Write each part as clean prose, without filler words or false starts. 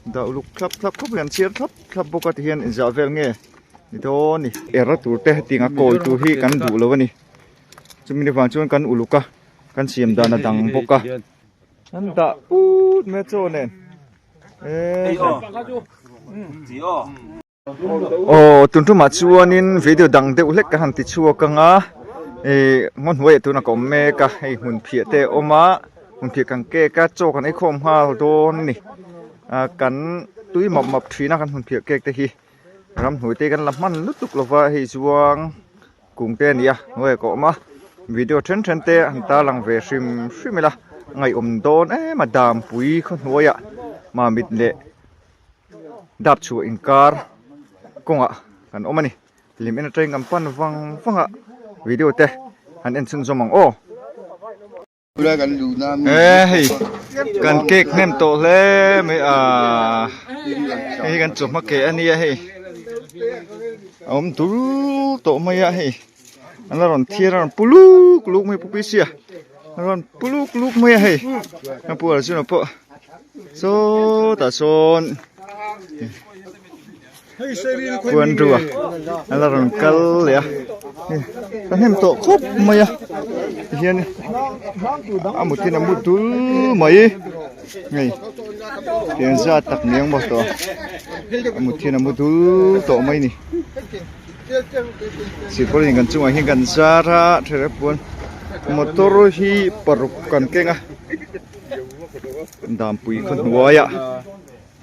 Dah uluk thlap thlap khawp mai an chhiar thlap thlap bawk a tihian inzah vel nge ni dawn ni. Era tur te hetiang a kawi tur hi kan duh lo a ni. Chumi ni vang chuan kan uluk a kan siam dan a dang bawk a. An dah put mai a chaw nen. Aw tun tumah chuanin video dang deuh hlek ka han ti chhuak ang a ih ngaw hnuaiah tunah ka awm mek a hei hmun phiah te a awm a hmun phiah kan cake a chaw kan ei khawm nghal dawn a ni ah kan tui map map thin a kan hmun phiah cake te hi ramhnuai te kan la hman lutuk lo va hei chuang kung te a ni a hnuaiah ka awm a video then then te an tarlang ve hrim hrim ila ngaihawm dawn em a dampui khaw hnuaiah mamit leh. Dap chhuah inkar kawngah kan awm a ni lim en atangin kan pan vang vang a video te han en chhunzawm ang aw. E hei kan cake hnem tawh hle mai a hei hi kan chawhma ke a nia hei a awm dur tawh mai a hei an la rawn thiar a rawn pu luk luk mai pu pi sia a rawn pu luk luk mai a hei a pu Arjuna pawh. Sawtah sawn Puanrua a la rawn kal leh a ka hnem tawh khawp mai a tihian a mut in a mu dul mai hei tiang zat tak niang maw tawh a mut hian a mu dul tawh mai a ni silpauline kan chungah hian kan zar a thlalak puan motor hi paruk kan keng a. Dampui khaw hnuaiah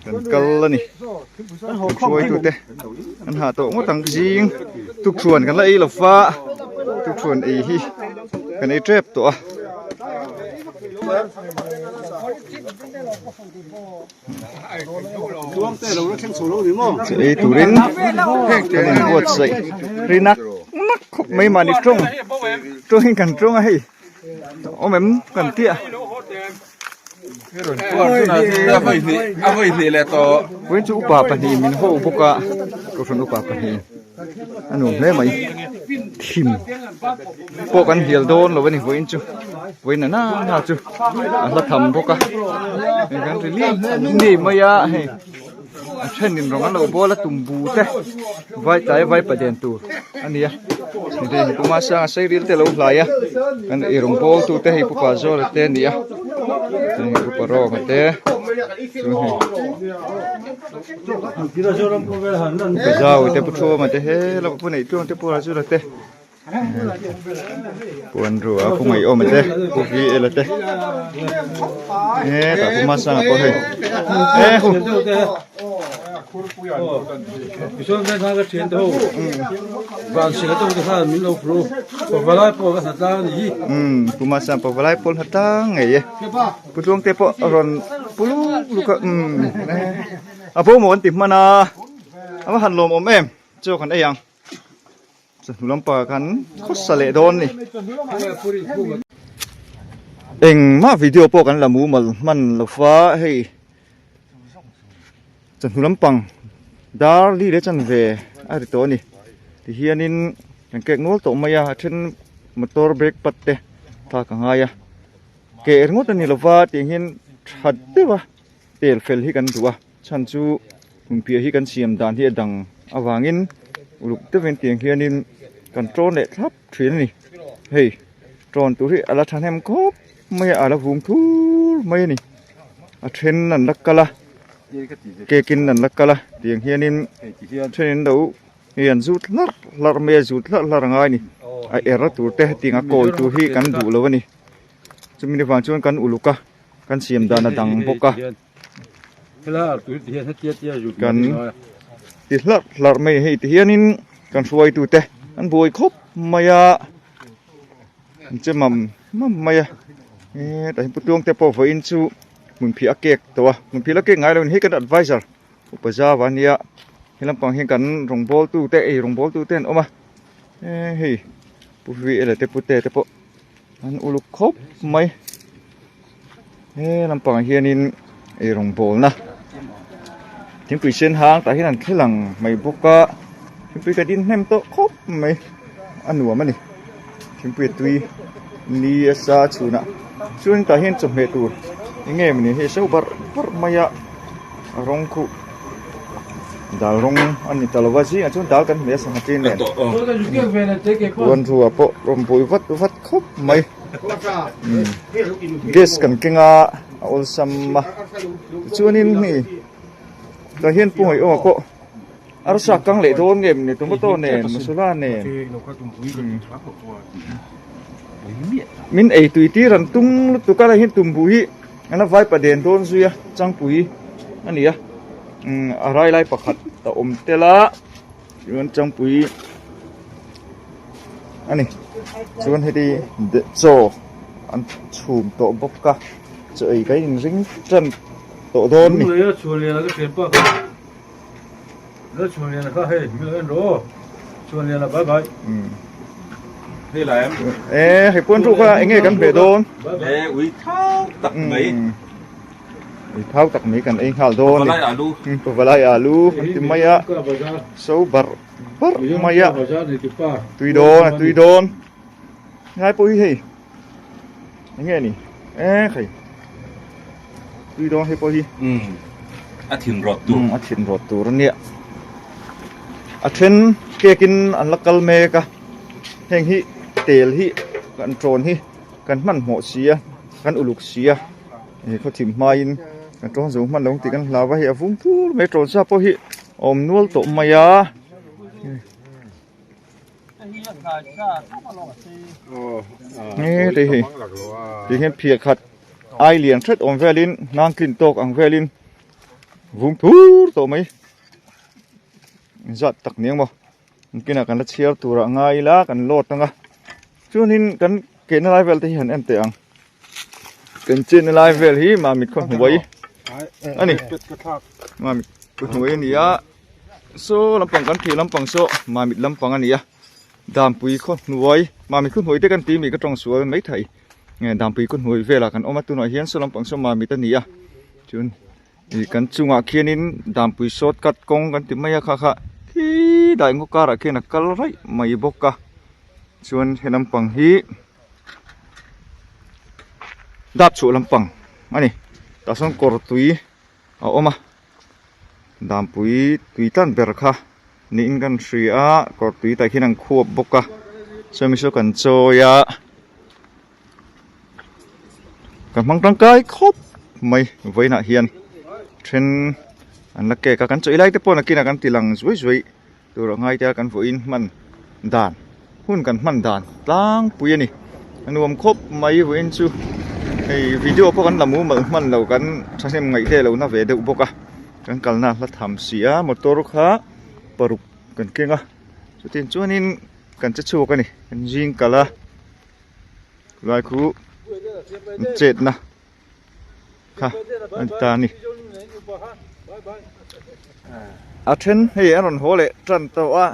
kan kal a ni kan hruaitute an hah tawh ngawt ang zing tukṭhuan kan la ei lo va tukṭhuan ei hi kan ei ṭep tawh a. Ei turin kan inbuatsaih ri nak nak khawp mai mahni tawng tawngin kan tawng a hei. Awm em kan tih a. Vawiin chu upa pahnih min ho bawk a kohhran upa pahnih a nuam hle mai thim pawh kan hial dawn lo a ni vawiin chu vawiin a nana chu a hla tham bawk a hei kan ri ni mai a hei a thenin rawng an lo bawl a tumbu te vai tlai vai paden tur a ni a hei puma sanga sei ril te a lo hlai a kan ei rawng bawl tu te hei pupa zawla te a ni a hei pupa rawng te chuan hei pupa zau te pu thuma te he lamah pu neih tluang te pu rajula te. Puan rua pu ngaih awm te pu vi ela te hetah pu masanga pawh hei e hu pu masanga pawh valai pawl hna tlang ngei e pu tluang te pawh a rawn pu luk luk a umm a bo maw an ti hman a a va han lawmawm em chaw kan ei ang. Chawhnu lampangah khan khawsa leh dawn a ni. Engmah video pawh kan la mumal hman lo va hei chawhnu lampang dar li leh chanve a ri tawh a ni. Tihianin kan kek nual tawh mai a a then motor brake pad te thlak a ngai a keh ringawt a ni lo va tiang hian tha deuh a tel fel hi kan duh a. Chhan chu hmunphiah hi kan siam dan hi a dang avangin uluk deuhin tiang hianin kan tawn leh thlap thin a ni. Hei tawn tur hi a la thahnem khawp mai a, a la vung thur mai a ni. A then an la kal a, cake in an la kal a tiang hianin thenin lo hei an zut hlarh hlarh mai a, zut hlarh hlarh a ngai a ni. A er tur te hetiang a kawi tur hi kan duh lo a ni. Chumi ni vang chuan kan uluk a, kan siam dan a dang bawk a. Kan ti hlarh hlarh mai hei ti hianin kan hruaitute an buai khawp mai a an che mam mam mai a hetah hian pu Tluangte pawh vawiin chu hmunphiah a kek tawh a hmunphiah la kek ngai lo in hei kan adviser upa zava ania he lampang hian kan rawngbawltu te ei rawngbawltu te an awm a hei pu Vela te pu te te pawh an uluk khawp mai. He lampangah hianin eirawng bawlna thingpui sen hang tah hian an thil ang mai bawk a thingpui ka din hnem tawh khawp mai a nuam a ni thingpui a tui ni a sa chhunah chuan tah hian chawhmeh tur eng nge mawni hei a so barh barh mai a. A rawng khuh dal rawng a ni ta lo va zingah chuan dal kan hmeh a sangha ṭin nen puanrua pawh rawn buai vat vat khawp mai gas kan keng a a awlsam a tichuanin hei tah hian pu ngaih awma pawh arsa kang leh dawn nge ni tomato nen masala nen min ei tui tir an tum lutuk a hei hian tumbu hi an la vai pa den dawn zui a changpui a ni a a rai lai pakhat a awm tel a chuan changpui a ni chuan heti chaw an chhum tawh bawk a chaw ei kan inring tan tawh dawn a ni. E hei puan ruh kha enge kan hmeh dawn ui thau tak mai kan ei nghal dawn ni pavalai alu kan ti mai a so barh barh mai a tui dawn a tui dawn ngai pawh hi hei enge ni e khai tui dawn hei pawh hi a thin rawt tur a thin rawt tur ania a then cake in an la kal mek a heng hi tel hi kan tawn hi kan hmanhmawh si a kan uluk si a he khaw thim hmain kan tawn zo hman lo ang tih kan hlau a hei a vung thur mai tawn sa pawh hi a awm nual tawh mai a. Nge hei ti hian phiah khat ai lian hret awm velin hnang tlin tawk ang velin vung thur tawh mai zat tak ni ang maw kinah kan la chhiar turah ngai ila kan load anga chuanin kan kehna lai vel te hi han en teh ang kan chenna lai vel hi mamit khaw hnuai a ni mamit khaw hnuai a ni a. Saw lampang kan thih lampang saw mamit lampang a ni a Dampui khaw hnuai mamit khaw hnuai te kan tih mi ka tawng sual mai thei nge Dampui khaw hnuai velah kan awm a tunah hian saw lampang saw mamit a ni a chuan ih kan chungah khianin Dampui short cut kawng kan ti mai a kha kha khi dai ngaw karah khian a kal raih mai bawk a chuan he lampang hi dap chhuah lampang a ni tah sawn kawr tui a awm a. Dampui tui tlan ber kha niin kan hria a kawr tui tah khian an khuap bawk a sawmi saw kan chawi a kan hmang tangkai khawp mai vawiinah hian then an la cake a kan chawi lai te pawh nakinah kan ti lang zuai zuai tur a ngai te a kan vawiin hman dan hun kan hman dan tlangpui a ni a nuam khawp mai vawiin chu hei video pawh kan la mumal hman lo kan thahnem ngaih te lo na ve deuh bawk a kan kalna hla tham si a motor kha paruk kan keng a chutin chuanin kan che chhuak a ni kan zing kal a lai khu chetna. kha an ta a ni a then hei an rawn haw leh tan tawh a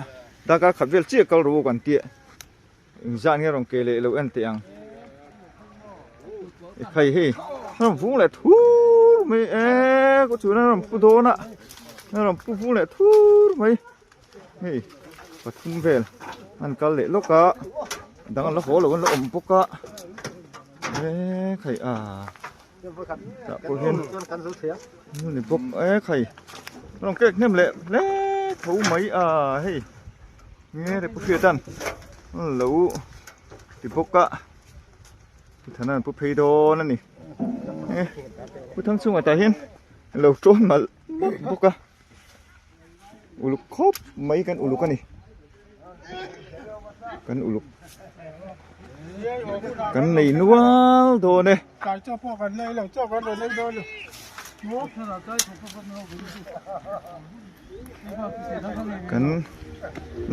darkar khat vel chiah kal rawh u kan tih engzah nge rawn ke leh lo en teh ang hei hei a rawn vung leh thur mai e kawt chhun a rawn pu dawn a a rawn pu vung leh thur mai hei pathum vel an kal leh lawk a dang an la haw lo an la awm bawk a e khai a tah pawh hian ni bawk e khai rawn kek hnem leh hle tho mai a hei nge le pu hriat an lo ti bawk a pu thana an pu phei dawn a ni e pu thang chungah tah hian lo tawn malh malh bawk a. Uluk khawp mai kan uluk a ni kan uluk kan nei nual dawn e kan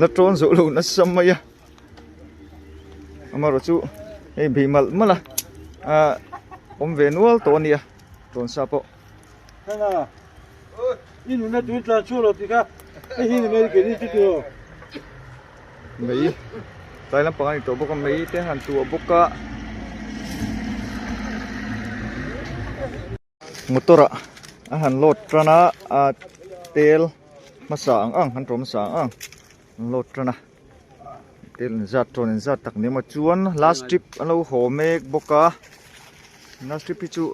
la tawn zawh lo nasa mai a amaherawh chu hei bih malh malh a ah awm ve nual tawh a nia tawn sa pawh. Mei tlai lampang a ni tawh bawk a mei te han tuah bawk a motor ah a han load tan a a tel hmasa ang ang han tawm hmasa ang ang an load tan a tel inzat tawn inzat tak ni emaw chuan last trip an lo haw mek bawk a last trip hi chu.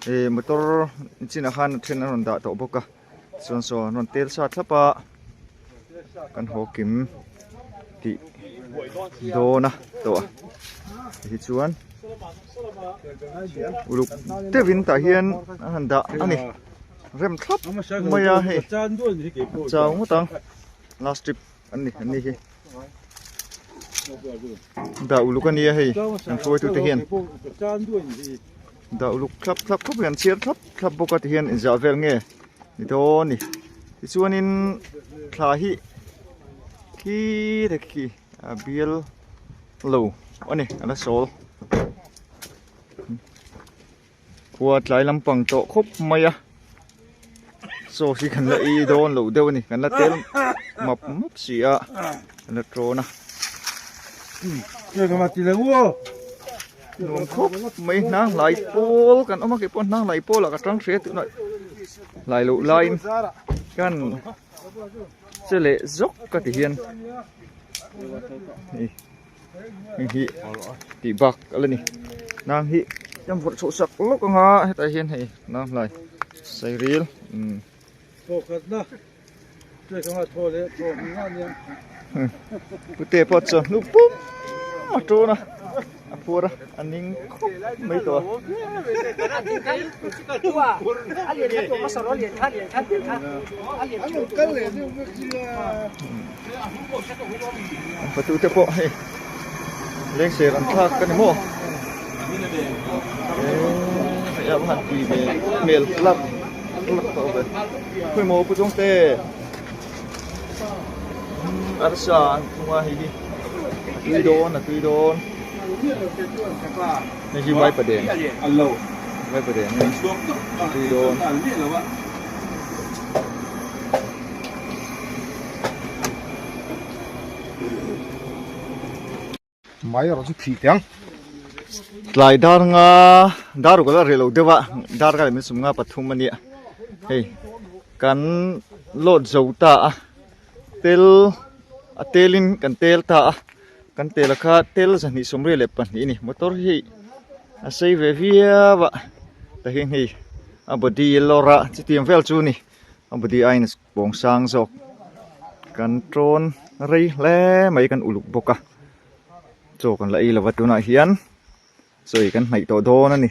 Ih motor chinah khan a then an rawn dah tawh bawk a chuan saw an rawn tel sa thlap a kan haw kim tih dawn a tawh a ti hi chuan uluk deuhin tah hian a han dah a ni rem thlap mai a hei chau ngawt ang last trip an ni an ni hi dah uluk a nia hei an hruaitu te hian dah uluk thlap thlap khawp hian chhiar thlap thlap bawk a ti hian inzah vel nge ni dawn ni tichuanin thla hi khi te khi a bial lo a ni a la sawl khua tlai lampang tawh khawp mai a chaw hi kan la ei dawn loh deuh a ni kan la tel map map si a kan la tawn a nuam khawp mai hnang hlai pawl kan awm a kei pawh hnang hlai pawl ah ka tang hria tunah hlai loh laiin kan che leh zawk ka ti hian hei hei hi tih bak a la ni nang hi kan vawrh chhoh sak lawk anga hetah hian hei nang hlai sairil umm pute pawh chuan hnu pum a tawn a a phuar a a ning khawp mai tawh a. An fatu te pawh hei lengser an thlak a ni maw eee a han tui ve hmel hlap hlap tawh ve khawi maw pu zawng te arsa an thung a hei hi a tui dawn a tui dawn hei hi vaipaden vaipaden a tui dawn. Mai erawh chu thih teh ang. Tlai dar nga dar ruk ala reh lo deuh a dar ka leh min sum nga pathum a nia hei kan load zo ta a tel a telin kan tel ta a kan tel a kha tel zahnih sawmriat leh pahnih a ni motor hi a sei ve viau a tahin hei a body lawr a chutiang vel chu a ni. A body aiin pawng sang zawk kan tawn rei hle mai kan uluk bawk a chaw kan la ei lova tunah hian chaw ei kan hnaih tawh dawn a ni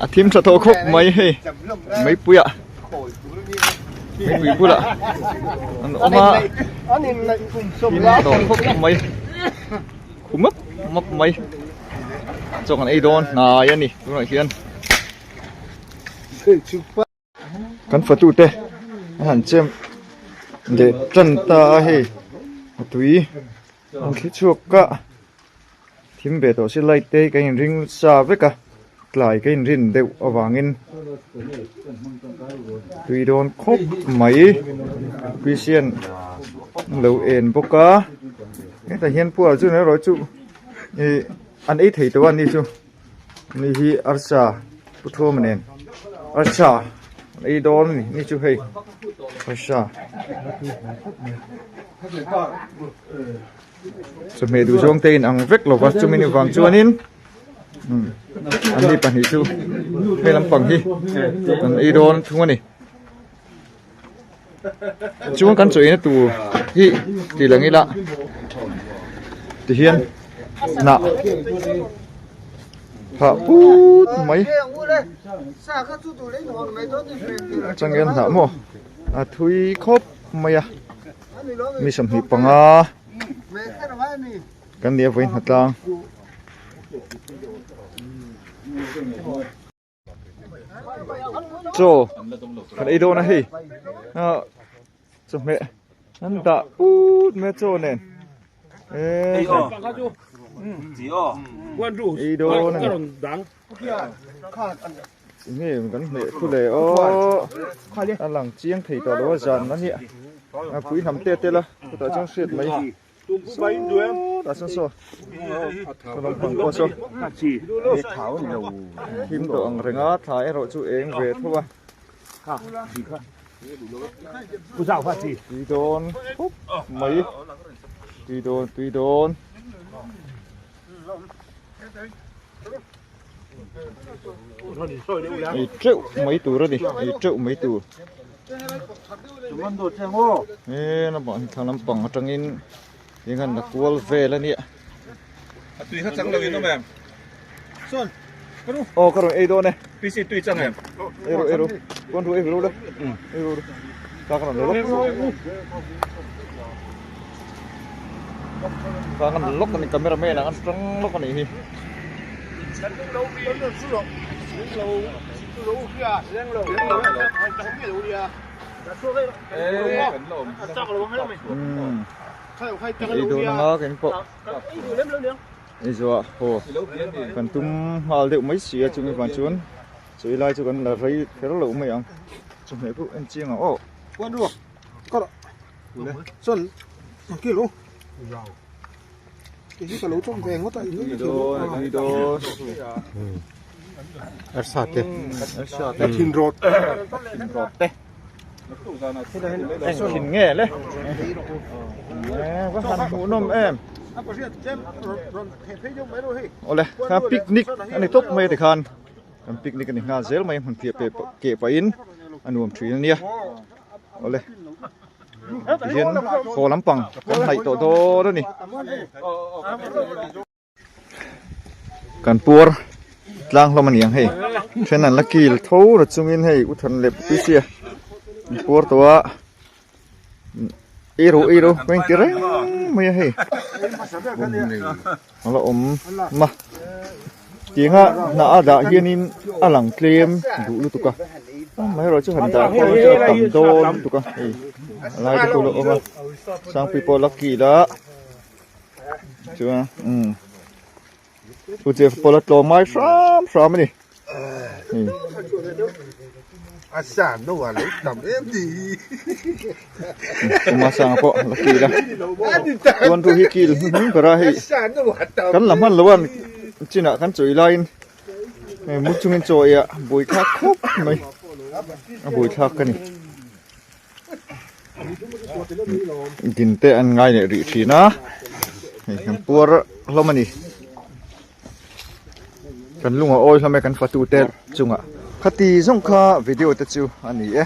a thim tha tawh khawp mai hei meipui ah meipui bulah an awm a thim tawh khawp mai khu map map mai chaw kan ei dawn hnai a ni tunah hian. Kan fatute a han chem leh tan ta a hei a tui an thli chhuak a thim ve tawh si light te hi kan inring sa vek a tlai ka inrin deuh avangin tui dawn khawp mai christian an lo en bawk a hetah hian puar chu erawh chu ih an ei thei tawh a ni chu. Ni hi arsa pu thum nen arsa an ei dawn a ni ni chu hei arsa chawhmeh duh zawng te in ang vek lo va chumi ni vang chuanin an ni pahnih chu hei lampang hi an ei dawn thung a ni chuan kan chaw eina tur hi tih lang ila tihian hnah phah put mai changel hnah maw a thui khawp mai a mi 25 kan nia vawiin hnatlang. Chaw kan ei dawn a hei ah chawhmeh an dah put mai a chaw nen eee ei dawn a ni enge kan hmeh thu leh aw a lang chiang thei tawh lo a zan a nia a pui hnam te tel a chutah chuan hriat mai. Sawtah sawn saw saw lampang pawh saw thim tawh ang reng a thla erawh chu eng ve tho a tui dawn khawp mai tui dawn tui dawn. Ei teuh mai tur a ni ei teuh mai tur. He lamah hi thlang lampang atangin eng an la kual vel a nia. A tui kha chang lo in awm em? Sawn ka ru. Aw ka rawn ei dawn e. PC tui chang em? Ei ru ei ru kuan ru ei ru le. Ei ru ru. Ka ka rawn la lawk. Ka kan lawk a ni camera man ah an tang lawk a nih hi. Ei dawn anga kan pawh ei zawh haw kan tum nghal deuh mai si a chumi vang chuan chawi lai chu kan la rei kher loh mai ang chawhmeh pawh en chiang ang aw. Thin nge le va han hmuh nawm em awle kha picnic a ni tawp mai tikhan kan picnic a ni nghal zel mai hmun piah keh pahin a nuam thin a nia. Awle tihian haw lampang kan hnaih tawh dawn a ni. Kan puar tlang hlawm a ni ang hei then an la kil tho na chungin hei u than leh pu sia an puar tawh a ei ro ei ro ka inti reng mai a hei a la awm a tianga hnah a dah hianin a lang tlem duh lutuk a amaherawhchu chu han dah pawh chu a tam dawn lutuk a hei a lai te pawh a la awm a sangpui pawh a la kil a chuan umm thu chiah pawh a la tlawm ngai hram hram a ni hei. Kuma sanga pawh la kil a chuan thu hi kil hnuhnung ber a hei kan la hman lo a chinah kan chawi laiin hei mu chungin chaw ei ah buaithlak khawp mai a buaithlak ka ni din te an ngai leh rih thin a hei kan puar hlawm a ni. Kan lung a awi hlawm e kan fatu te chungah. Khati zawng kha video te chu a ni e.